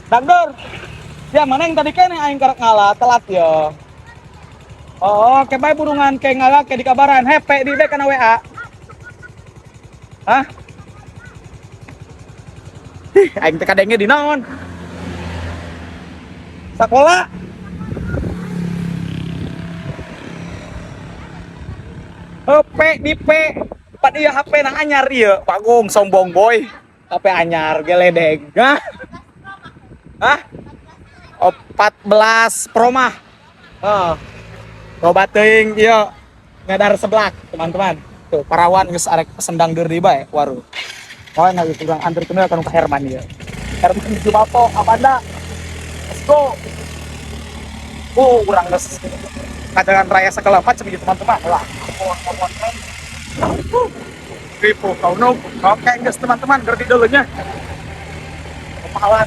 Dangdur. Ya mana yang tadi kene aing karek ngalah telat ya. Oh, oke bae burungan ke ngalah ke di kabaran. Hepe di kana WA. Hah? Ih, aing teh kadenge di naon? Sekolah. HP di P. Pan iya HP nang anyar ieu. Bagong sombong boy. HP anyar geledeg. Hah? Hah? Oh, 14 Pro mah. Oh. Loba teuing ieu ngadar seblak, teman-teman. Tuh, parawan geus arek sendang deui bae waru. Oh, nah kurang anterkeun we ka Herman ieu. Herman Jumato Abanda. Let's go. Oh, urang geus ka jalan raya segala macam gitu teman-teman. Lah, ngomong-ngomong. Ribu kau no. Oke, guys teman-teman, ngerti dulunya. Kepala.